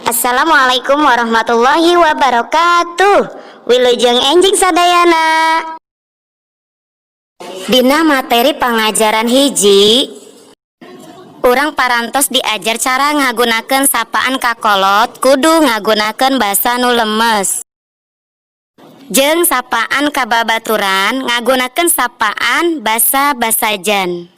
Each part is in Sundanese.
Assalamualaikum warahmatullahi wabarakatuh. Wilujeng enjing sadayana. Dina materi pangajaran hiji, urang parantos diajar cara ngagunakeun sapaan ka kolot kudu ngagunakeun basa nu lemes. Jeung sapaan ka babaturan ngagunakeun sapaan basa basajan.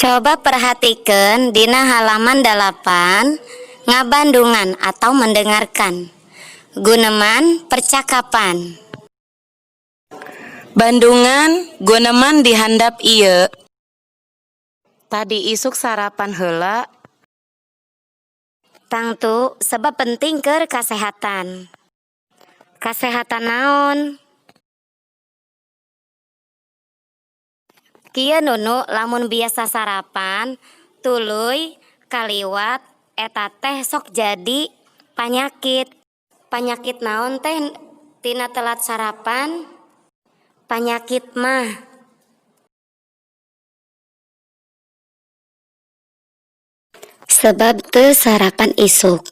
Coba perhatikeun dina halaman 8, ngabandungan atau mendengarkan. Guneman percakapan. Bandungan guneman di handap ieu. Tadi isuk sarapan heula. Tangtu sebab penting keur kasehatan. Kasehatan naon? Kieu, Nunu, lamun biasa sarapan tuluy kaliwat, eta teh sok jadi panyakit. Panyakit naon teh tina telat sarapan? Panyakit maag. Sebab teu sarapan isuk.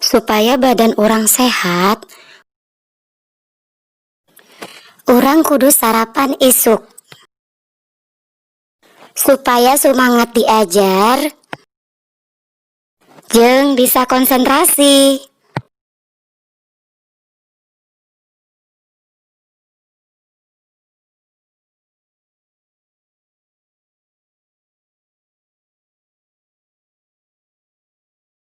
Supaya badan urang sehat, urang kudu sarapan isuk. Supaya sumangat diajar jeung bisa konsentrasi.